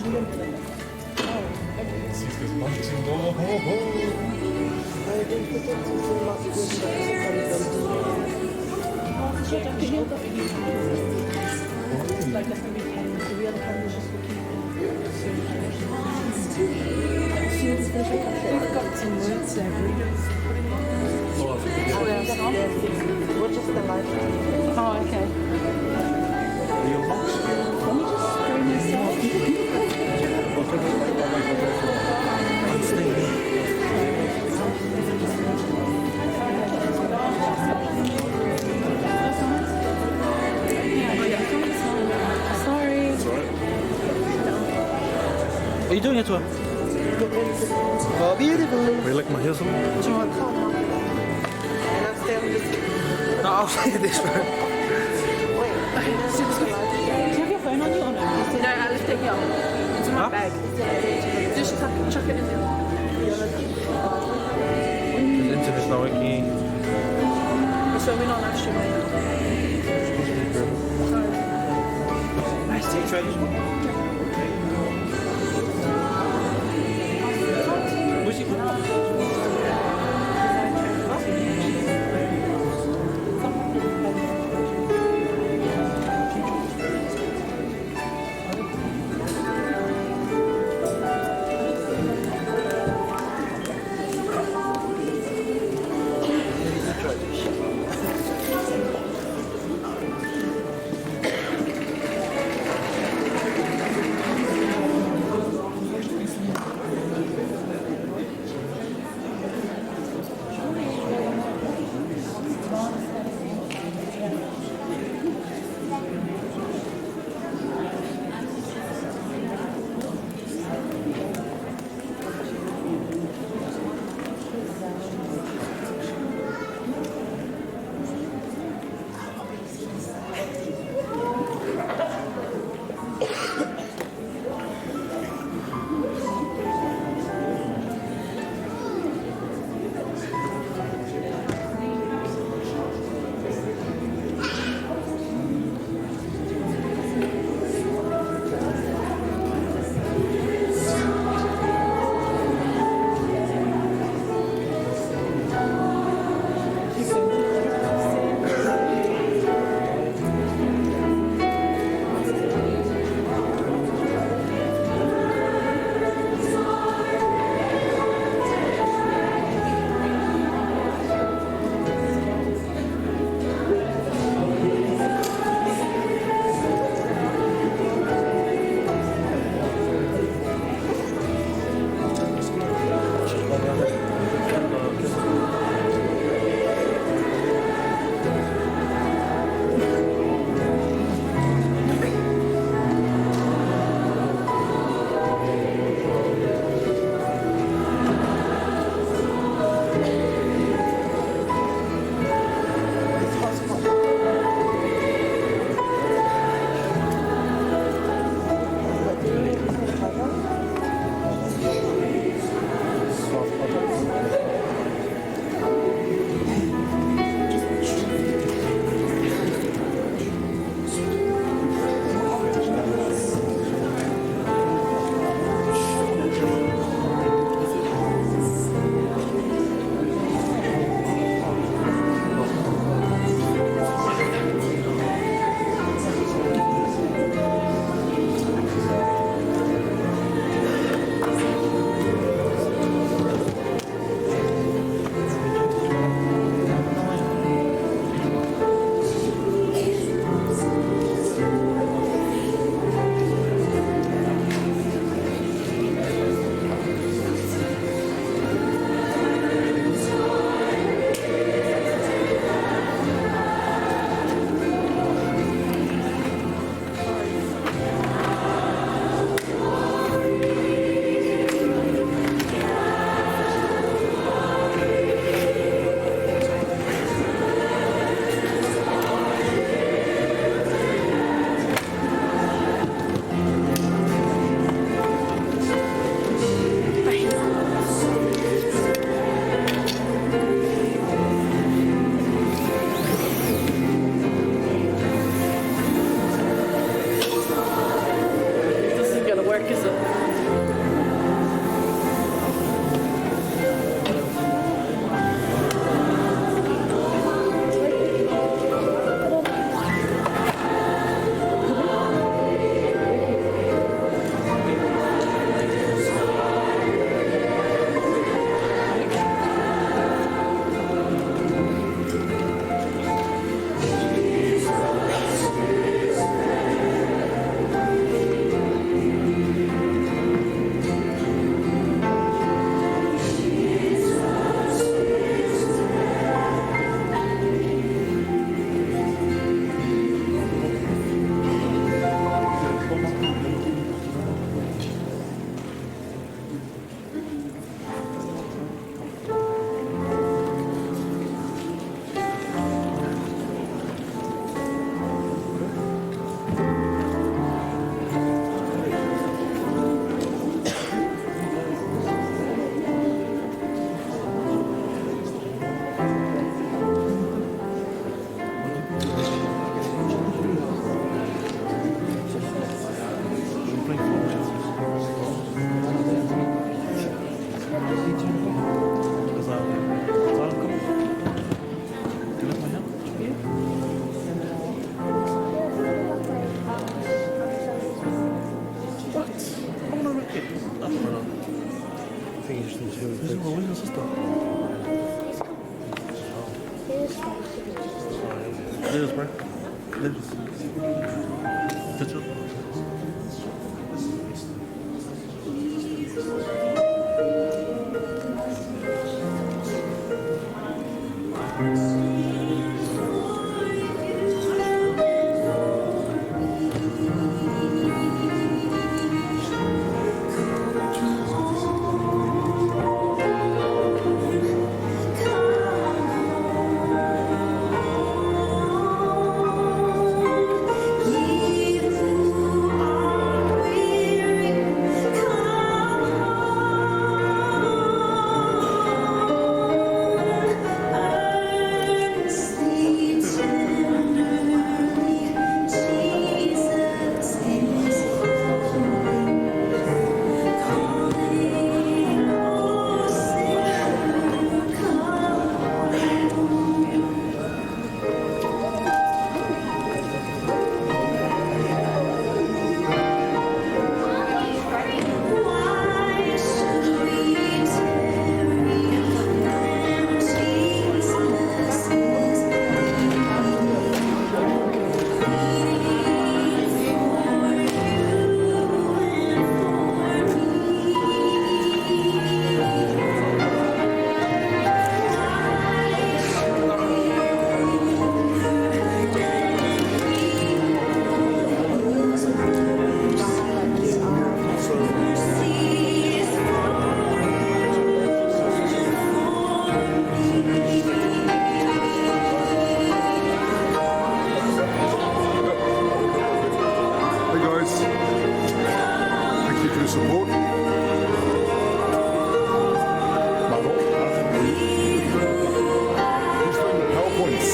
We've got some words there. We're just the live team. Oh, okay. Let me just spray myself. Sorry. Are you doing it to her? Oh, beautiful. Will you lick my heels? And I'm still just No, I'll say this one. wait. Do you have your phone on you or no? No, I left it here. It's in my Huh? bag. Just chuck it in there. The internet's not working. So we're not live streaming now. Sorry. Try this one. Where's it? Where's your sister? Liz, bro. Liz. Picture. Hey guys, thank you for your support. Malo. Who's doing the PowerPoints?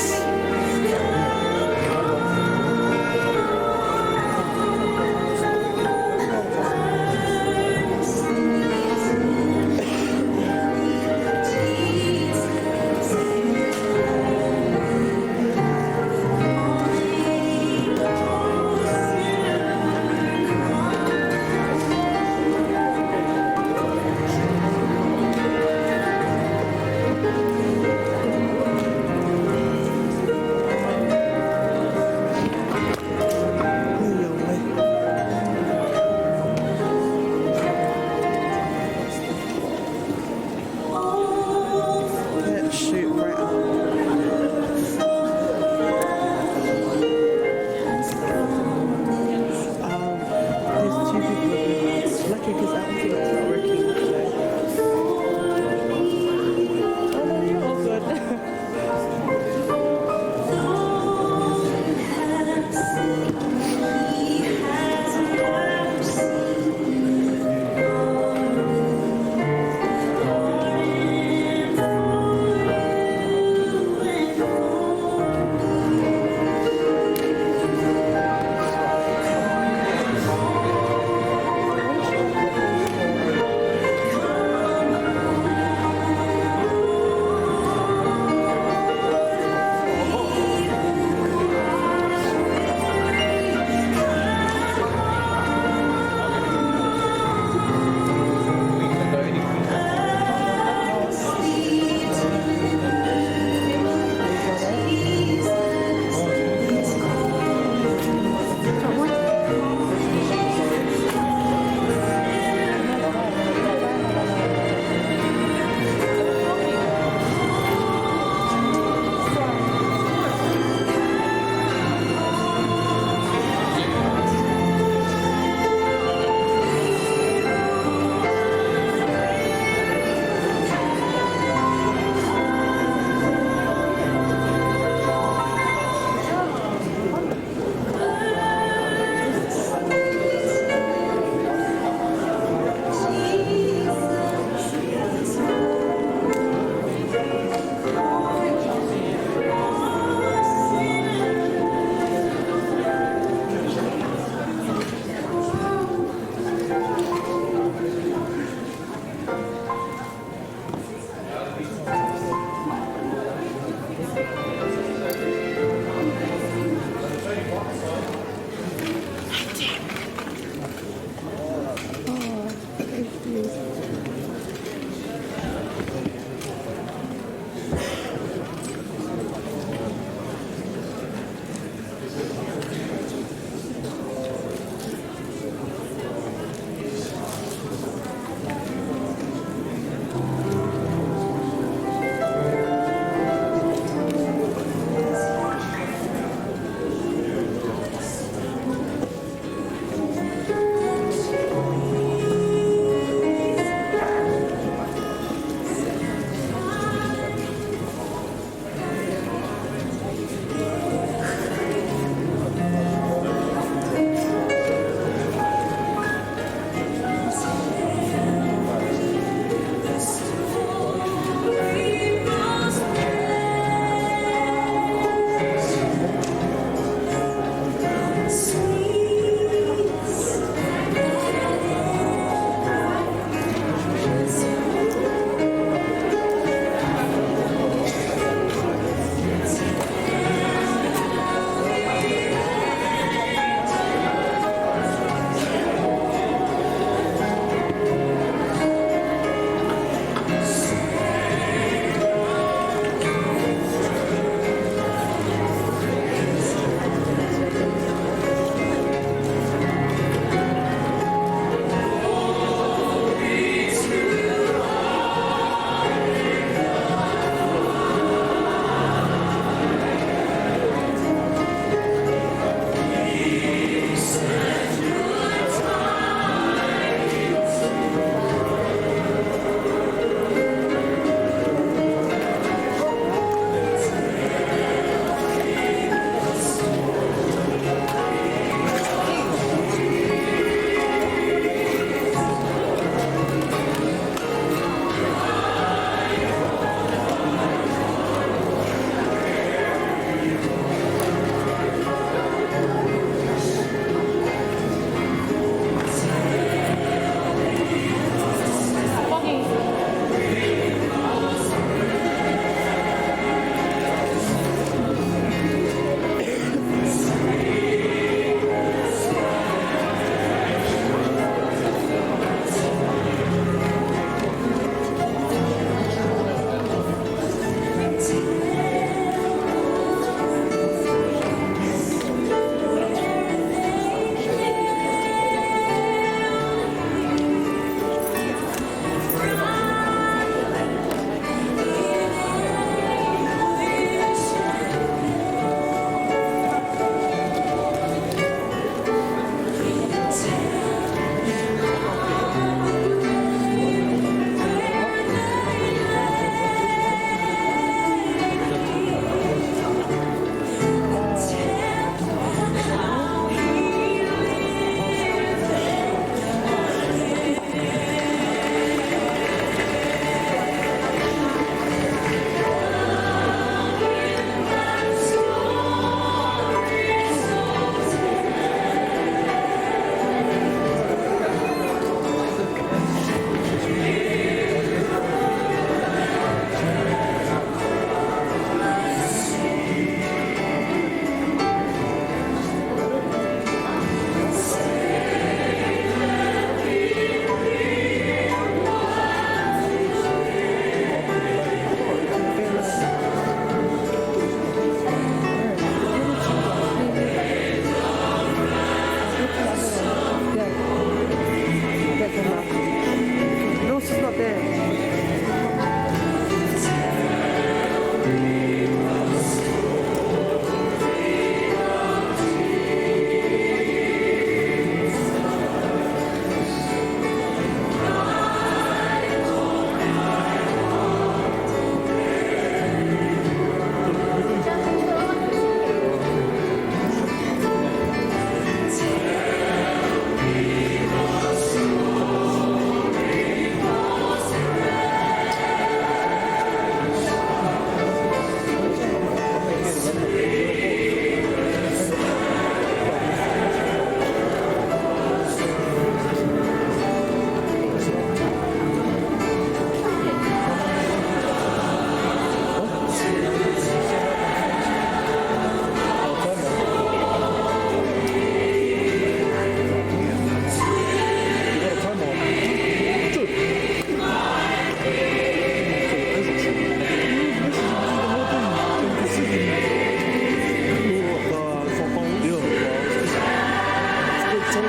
Just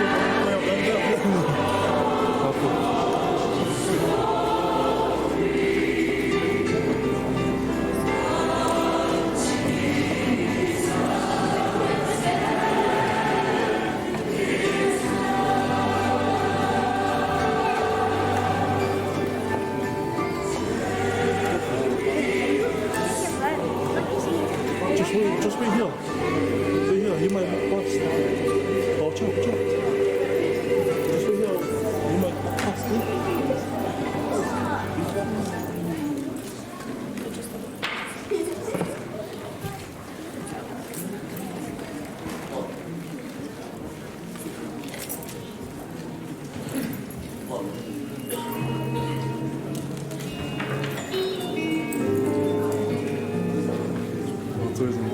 wait, just wait here. Wait here, he might walk past. Oh, chill, chill. Just wait here. He might walk past. Eh? Tourism.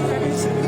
No, message him.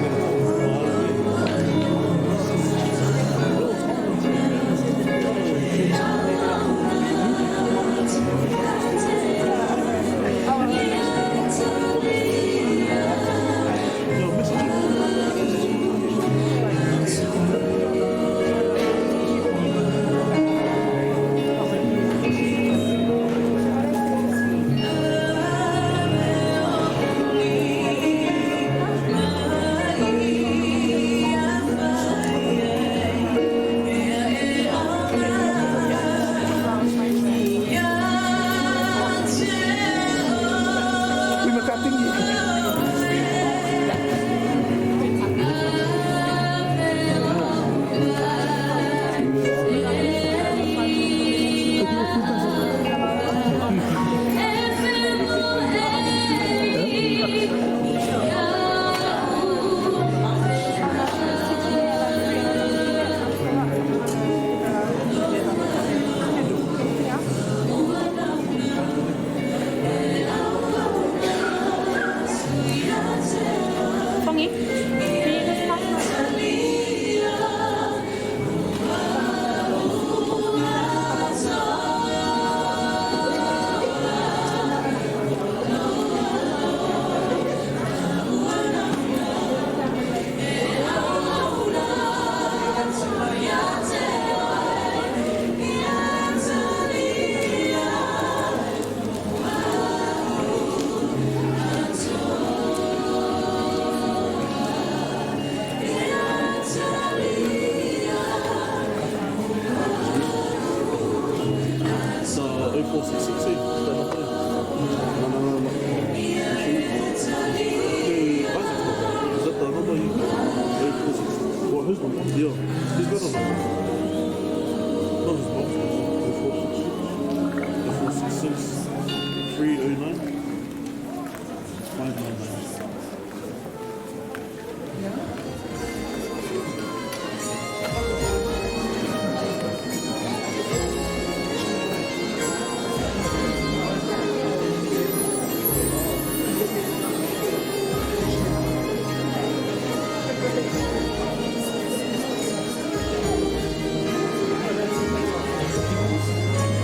Fongi, can you just pass my It's 0466, eh? Is that not there? No, no, no, no. Hey, Isaac's number. Is that the number you got? 0466. What, his number? Yeah. He's got a number. Not his mom's number. 0466. 0466 309 599.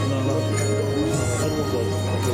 No, no. I don't want that.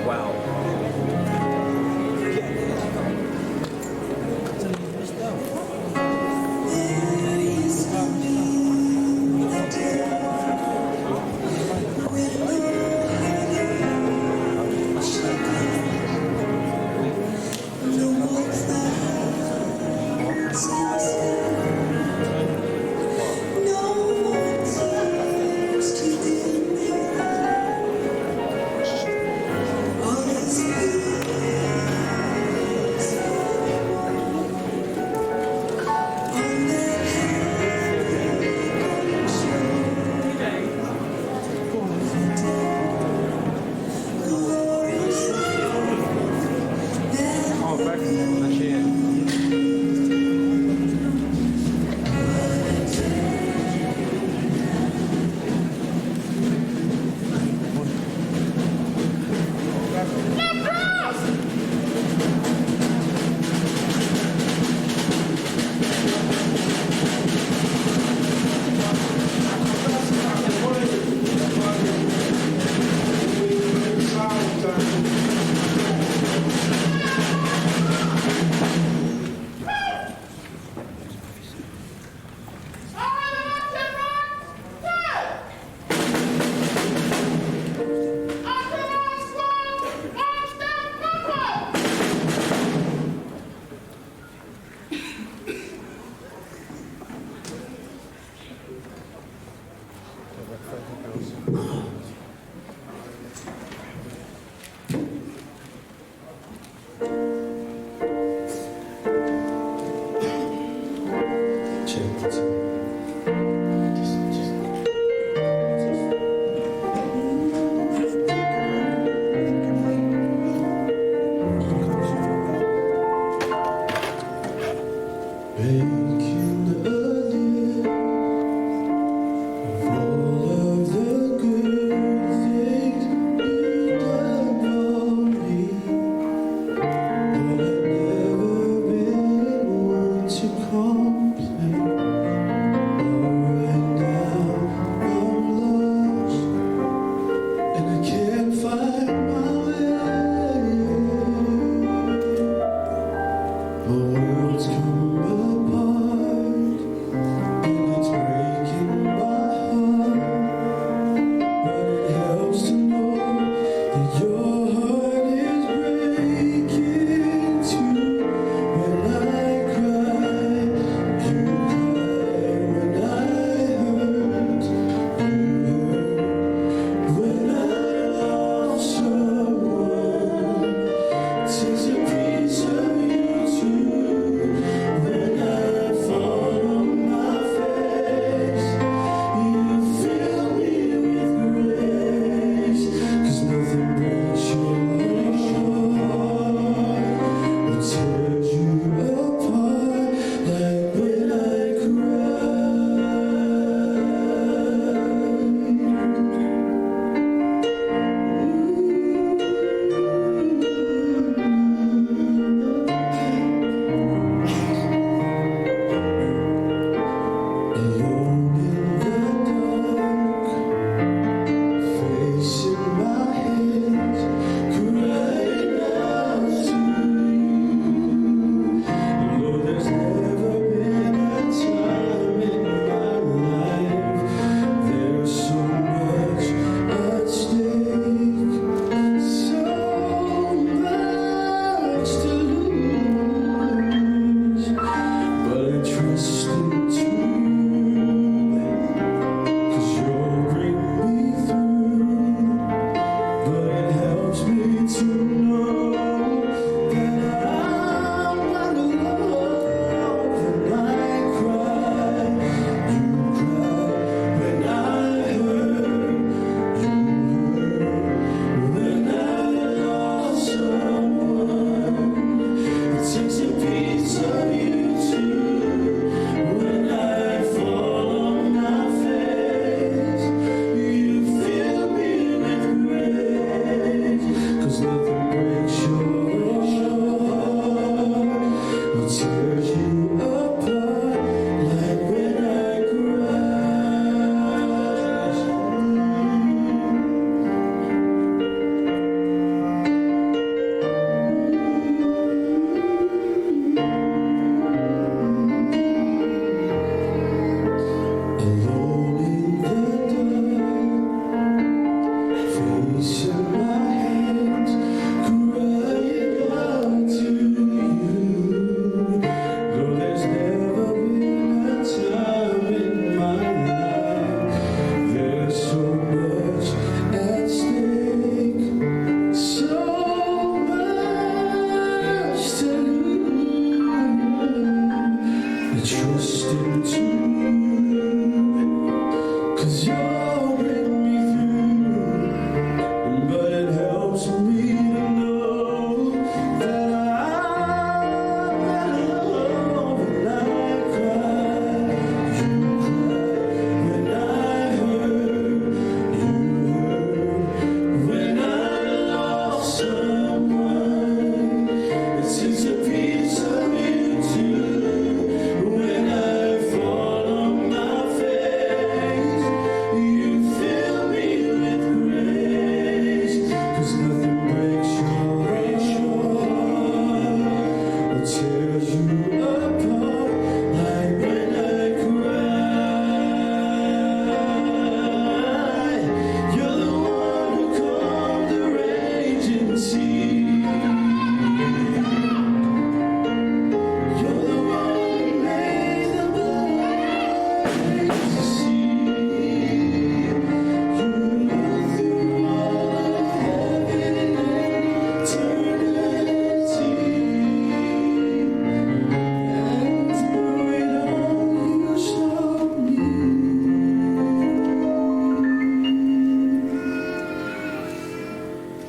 Wow. No more tears to dim the light.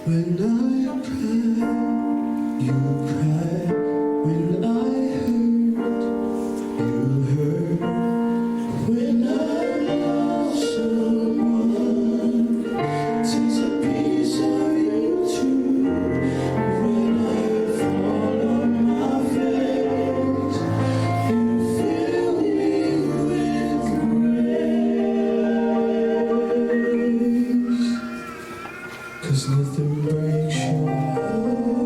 When I cry, you cry. When I hurt, you hurt. When I love someone, takes a piece of you too. When I fall on my face, you fill me with grace. 'Cause nothing breaks your heart,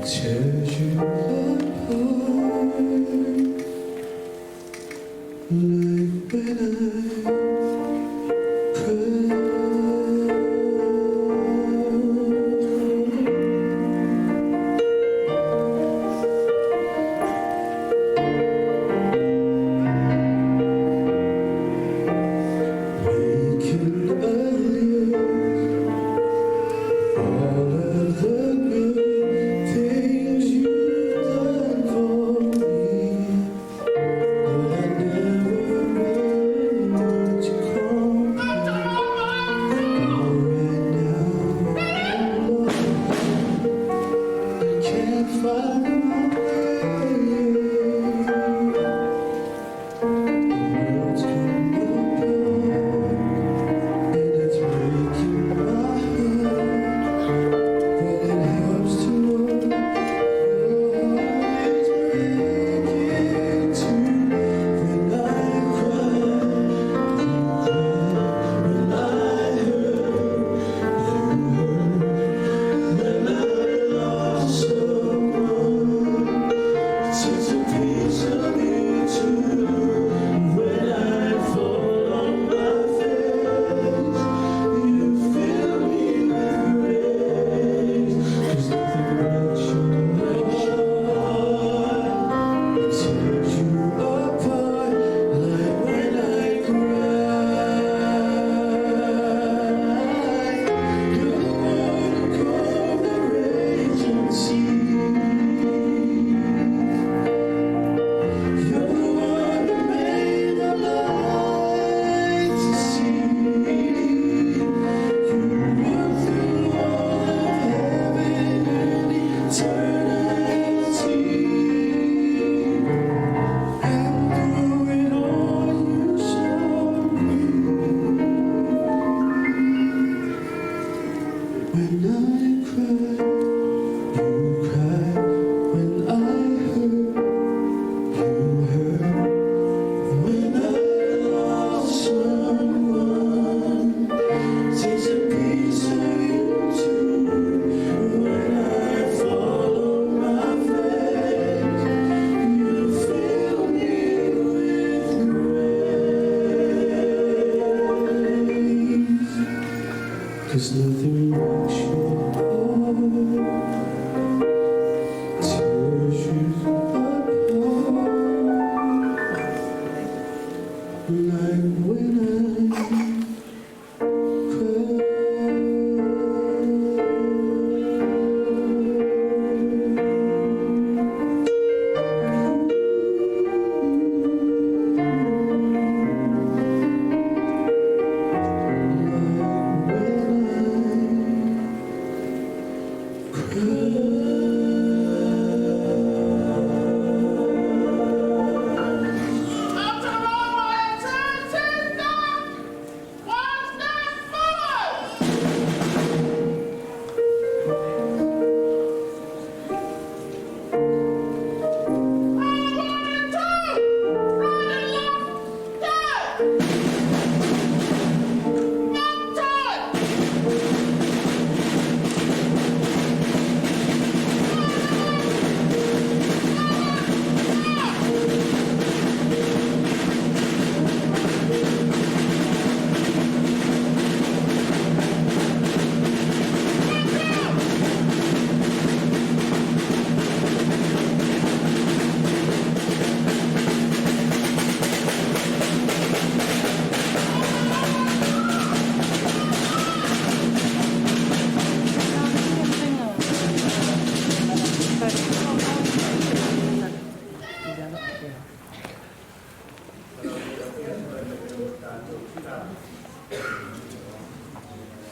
tears you apart. Like when I cry. Making a list all of the good things you've done for me, but I never really want to complain. Right now, I'm lost. I can't find my way. The world's coming apart, and it's breaking my heart. But it helps to know your heart is breaking too. When I cry, you cry. When I hurt, you hurt. When I lost someone, takes a piece of you too. When I fall on my face, you fill me with grace. 'Cause nothing breaks your heart, it tears you apart like when I cry. You're the one who calmed the raging sea. You're the one who made the light to see. You run through all of heaven and eternity. And through it all, you saw me. When I cry, you cry. When I hurt, you hurt. When I lost someone, takes a piece of you too. When I fall on my face, you fill me with grace. 'Cause nothing breaks your heart, tears you apart. Like when I cry. Like when I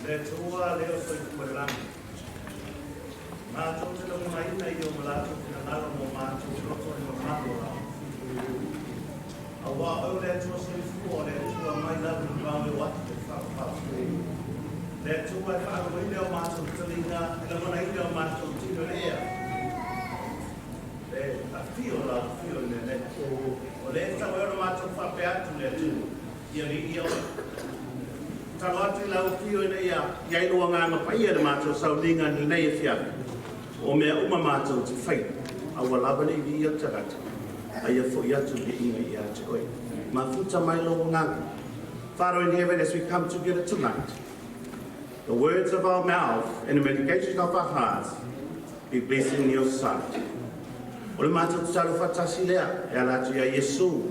Le Atua lea o soifua i le lagi, matou te lagonaina i o latou finagalo mo matou loto le mamalu o lau Afio. Auā o Oe o le Atua soifua, o le Atua mai lava i le vavau e oo atu i le faavavau. Le Atua e faalogoina e o matou taliga, e lagonaina e o matou tino i le ea, le afio o lau Afio i le mea nei. O lea e tatau ai ona matou faapea atu le Atua, ia viia Oe. Tatalo atu i lau Afio ina ia i ai lou Agaga Paia i le matou sauniga i lenei afiafi. O mea uma matou te faia, aua lava ne i viia le tagata, a ia foi atu le viiga ia te Oe. Mafuta mai lou Agaga. Father in heaven, as we come together tonight, the words of our mouth and the meditations of our hearts be pleasing in your sight. O le matou tatalo faatasi lea e ala atu ia Iesu,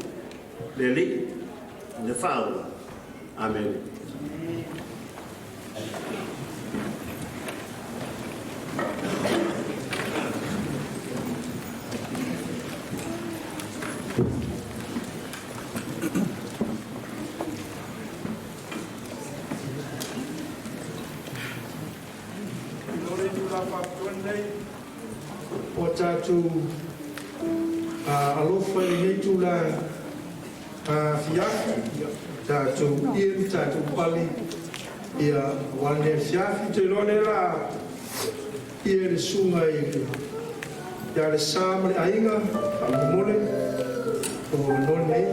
le Alii, le Faaola. Amene. I lō le itula faapitoa lenei ua tatou alofa i lenei itula afiafi, tatou ie ma tatou pali ia aua lenei afiafi. Ou te iloa o lea o le a ie le susuga i ia Lesa ma le aiga, faamolemole lou avanoa lenei.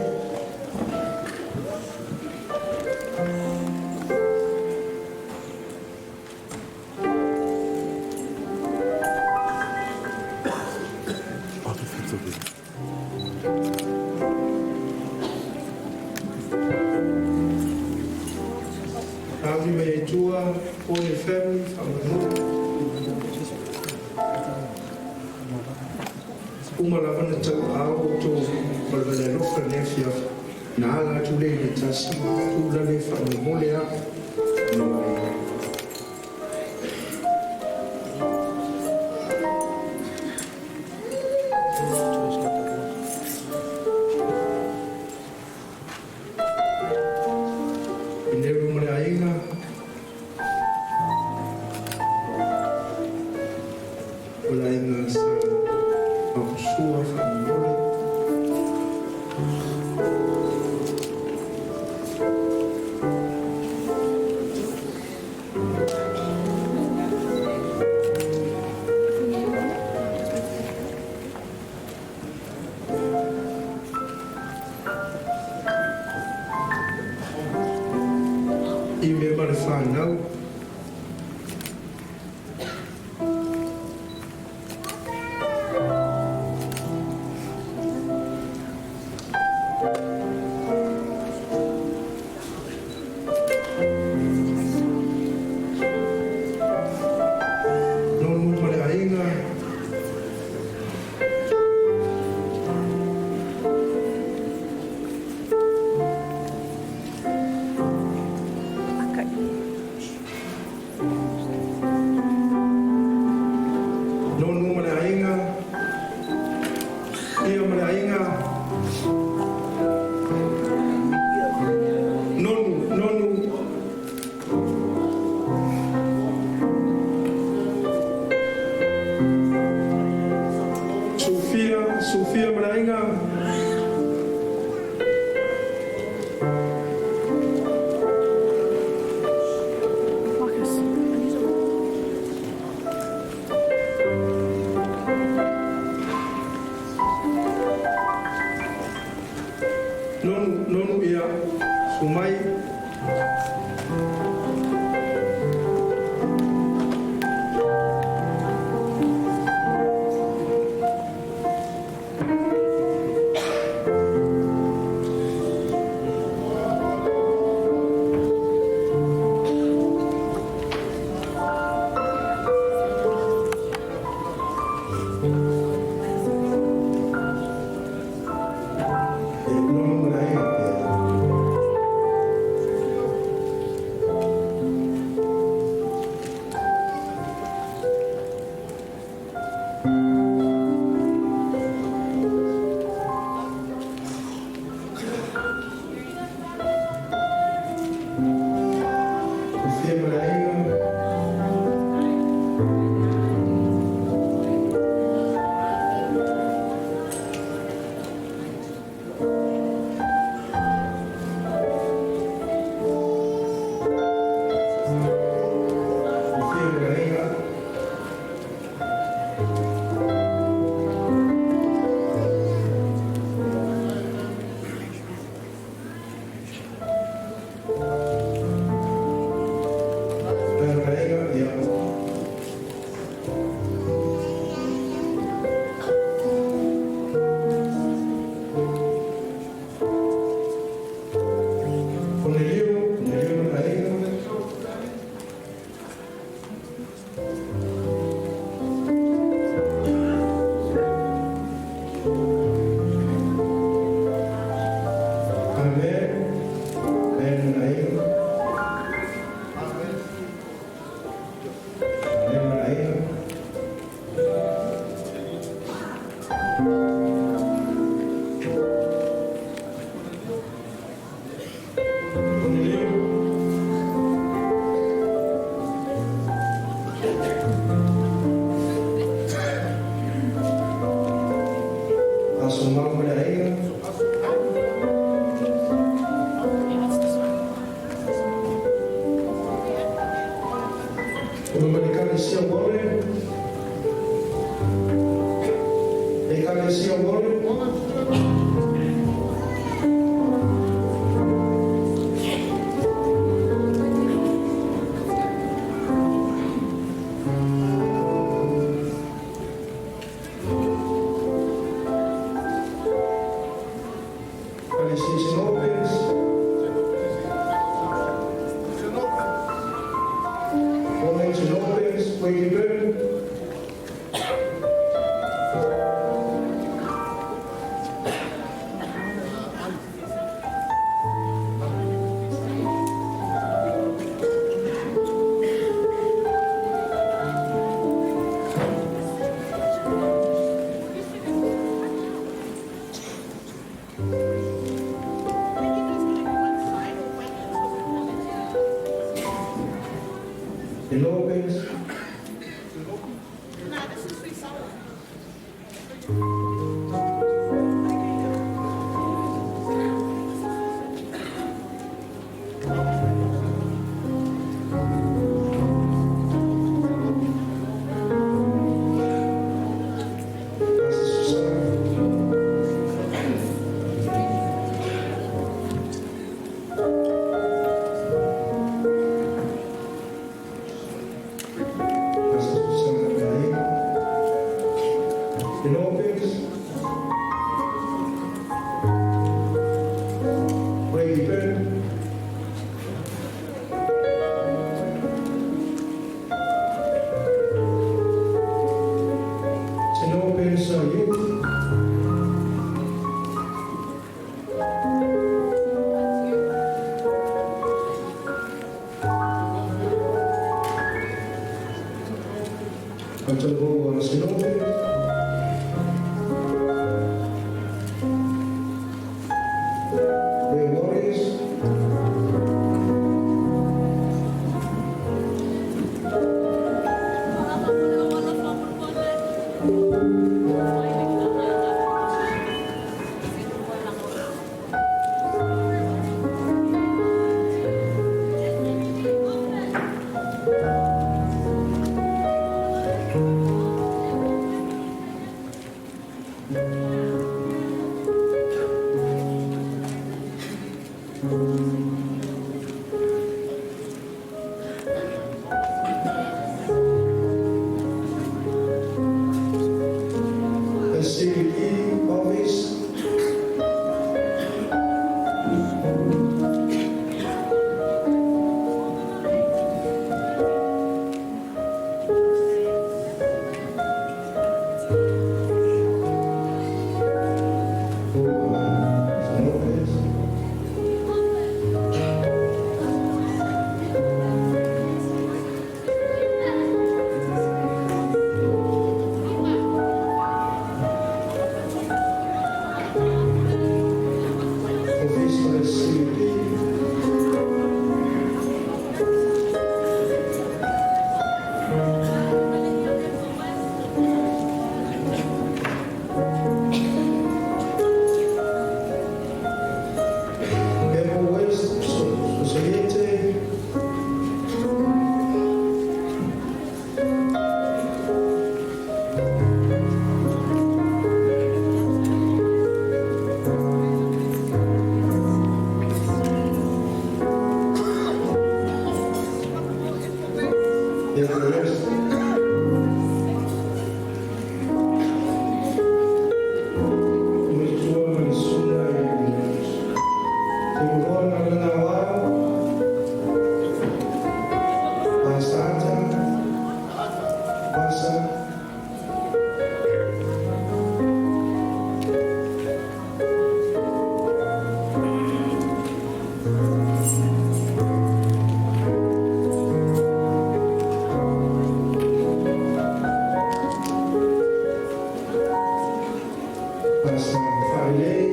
Auli mai ai tua, Pone family, faamolemole. Uma lava ona tauaao outou ma le valealofa i lenei afiafi, na ala atu lea i le tasi, tula lea faamolemole a. No. Ineru ma le aiga. O le aiga sa Maposua faamolemole. I mea ma le whanau. Nonu ma le aiga. Nonu ma le aiga. Ia ma le aiga. Nonu, nonu. Sofia, Sofia ma le aiga. Marcus, I need a Nonu, nonu ia, sumai. Nonu ma le aiga. Sofia ma le aiga. Aiga, ia. Konelio, Konelio ma le aiga. Amen. Amen ma le aiga. Amen ma le aiga. Konelio. Aso malo ma le aiga. O numa ekalesia Warren. Ekalesia Warren. Ekalesia Sinopes. Warren Sinopes, Wakeburn. Sinopes. Pastor Susana. Pastor Susana ma le aiga. Sinopes. Wakeburn. Sinopes Youth. Antalgo Sinope. Ray Warriors. Everest. Tua ma le susuga i Teuloa Galuega Aoao, Pastor Ata, Pastor. Pastor Faalelei.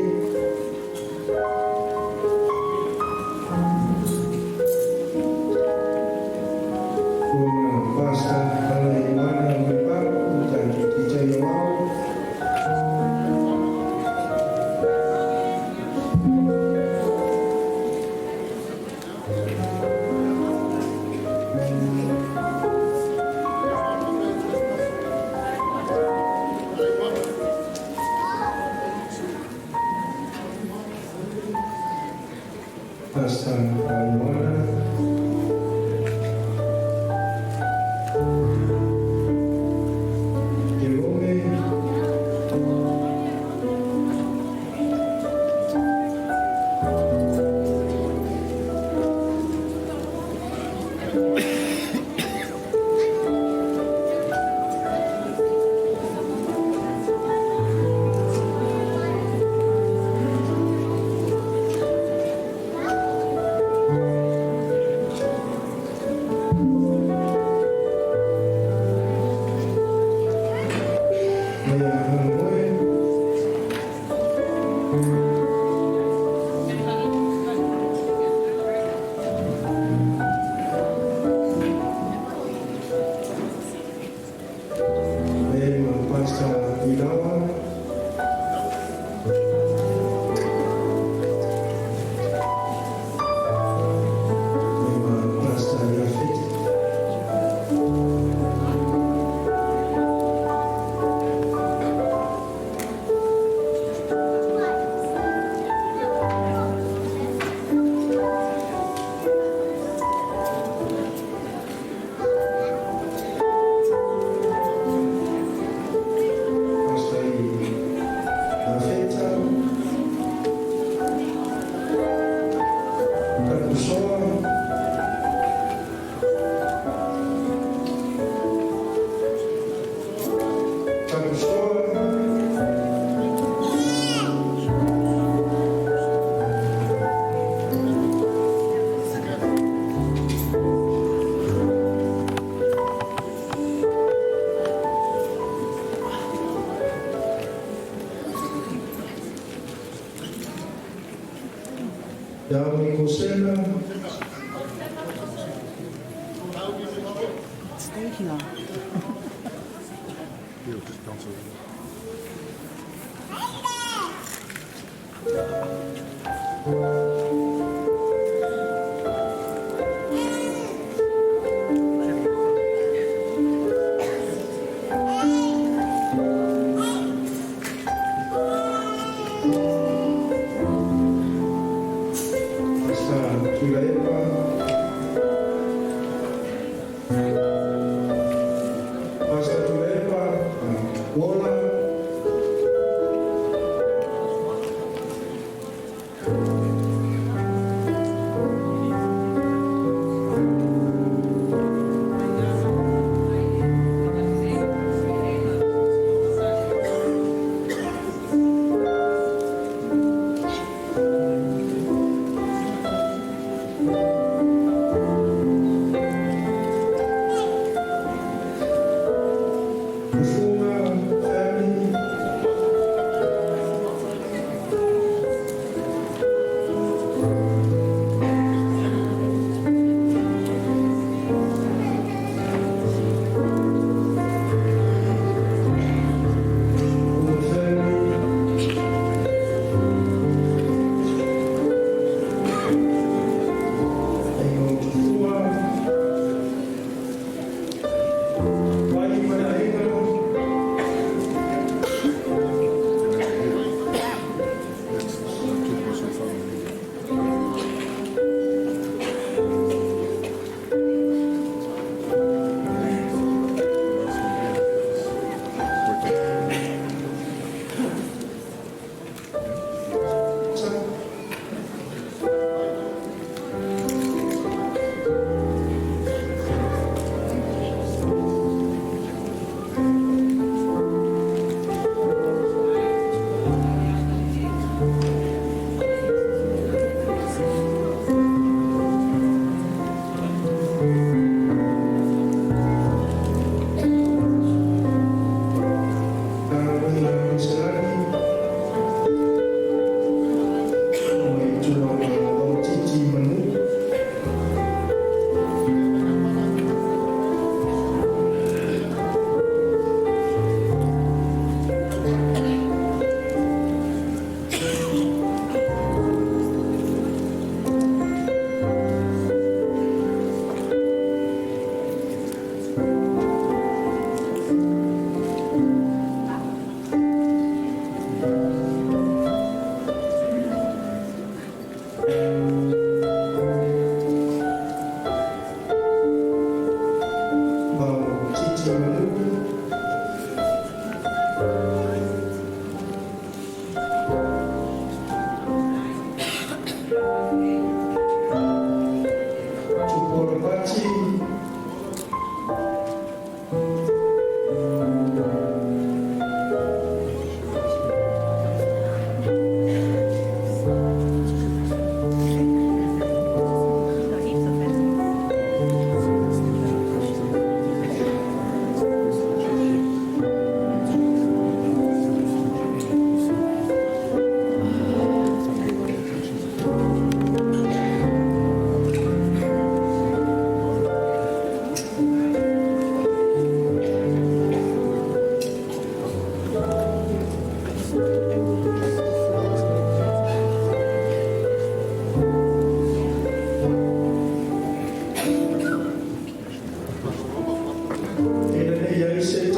Tua ma Pastor Ala Ioane Auipapu, tatou Titai Aoao. Pastor Ioana. Jerome. Ia Hanamoe. Ia ma Pastor Tuilawa. Ia ma Pastor Iafeti. Pastor Lafeta. Takusoa. Takusoa. Ia Mikosela. Stay here. He'll just bounce over. Pastor Tuilaepa. Pastor Tuilaepa, Wola.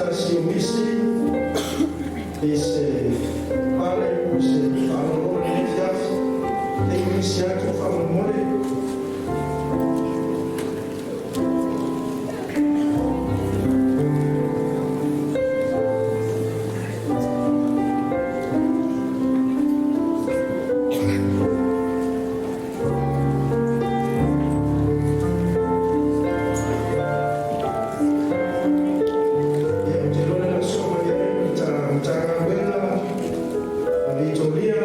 tasi o misi i se pale po o se faalogologo i lenei afiafi. Tekomisi atu faamolemole. Ia, ou te iloa o le a sosoo mai ai ma le Matagaluega a Vitoria.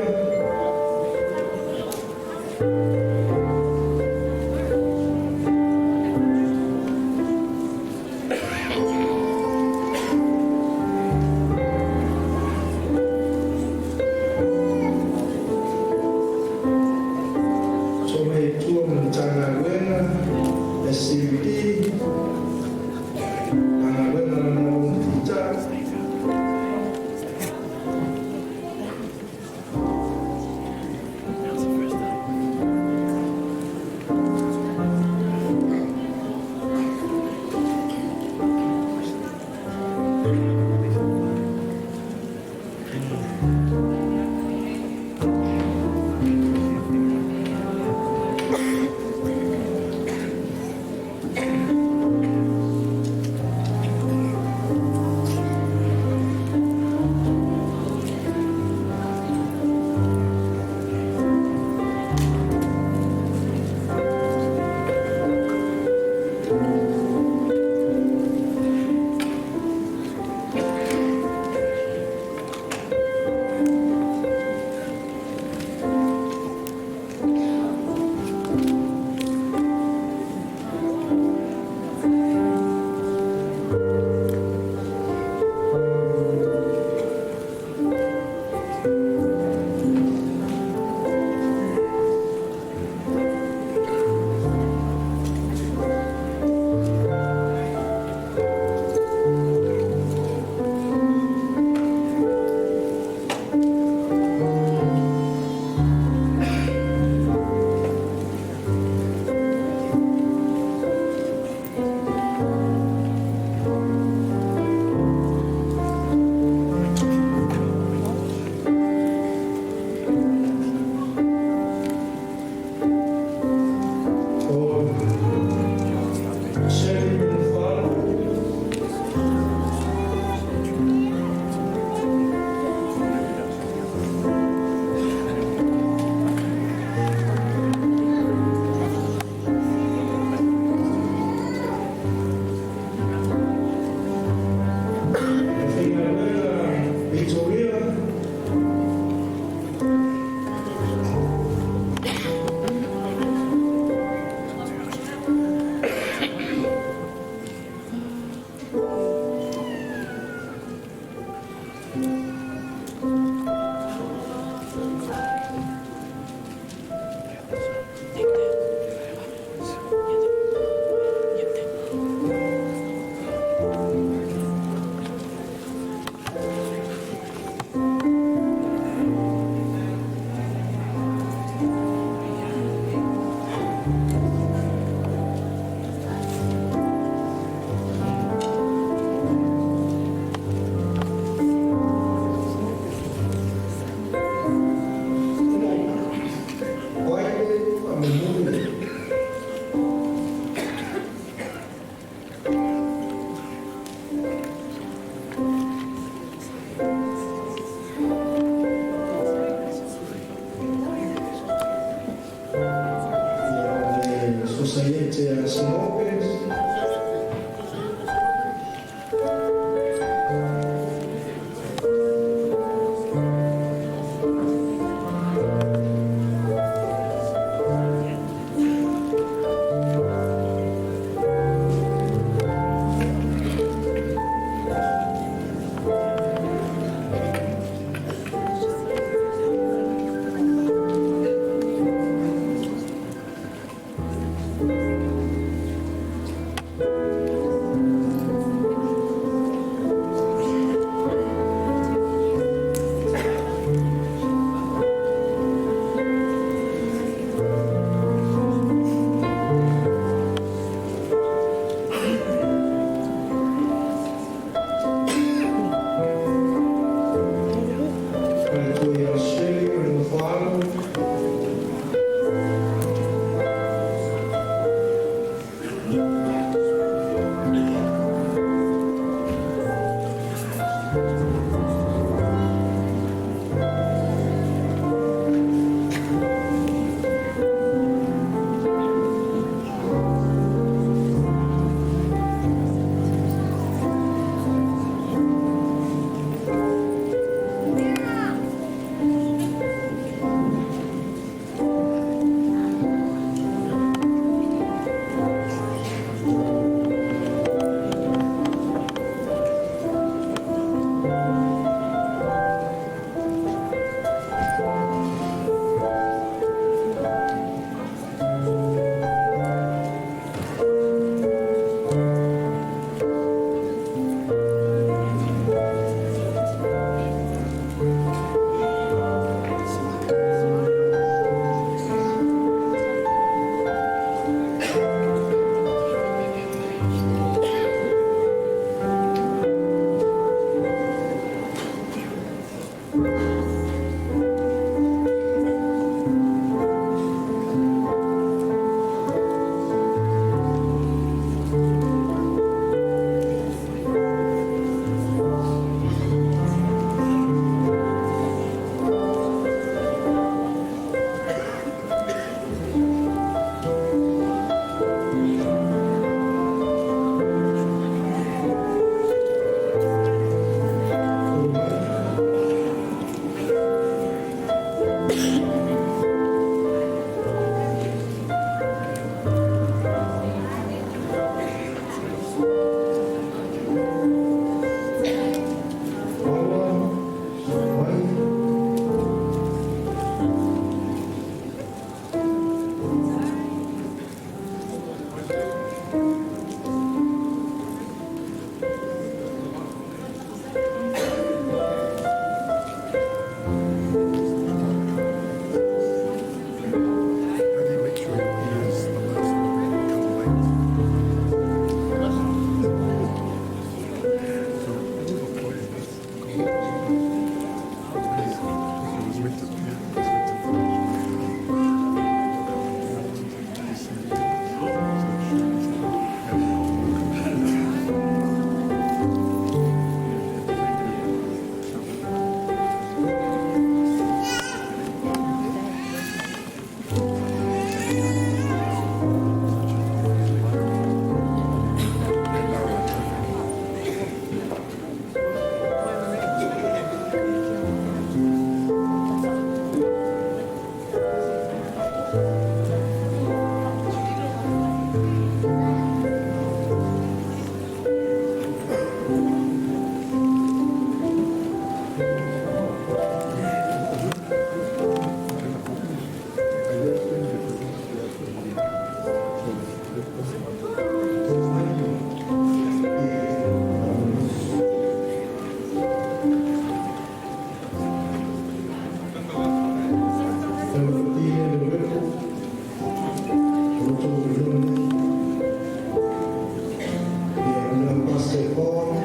Basketball,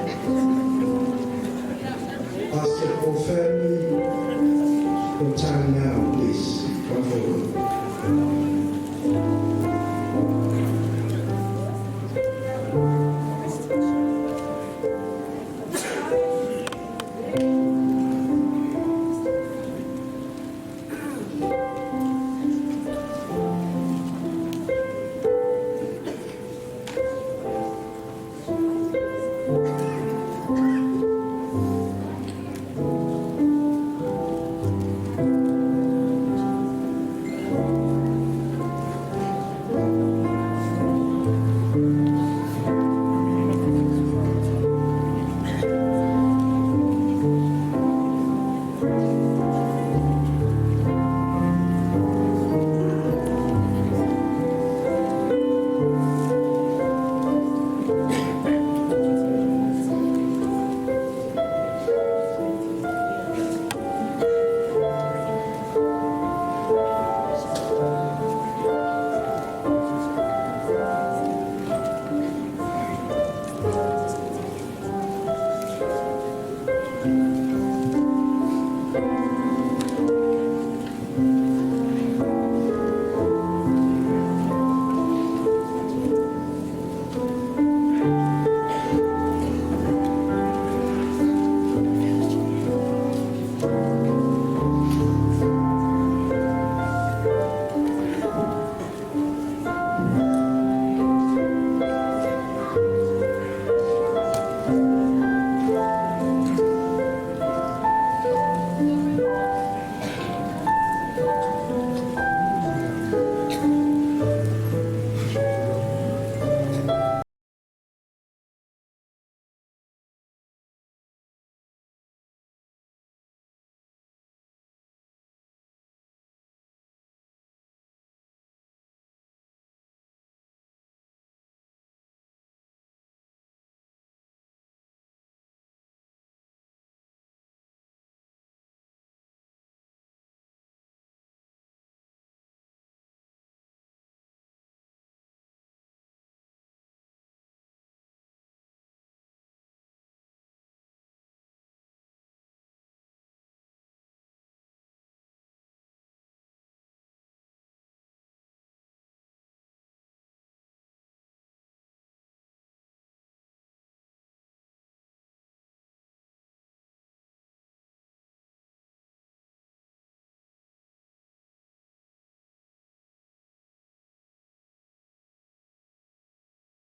basketball family, o Matagaluega.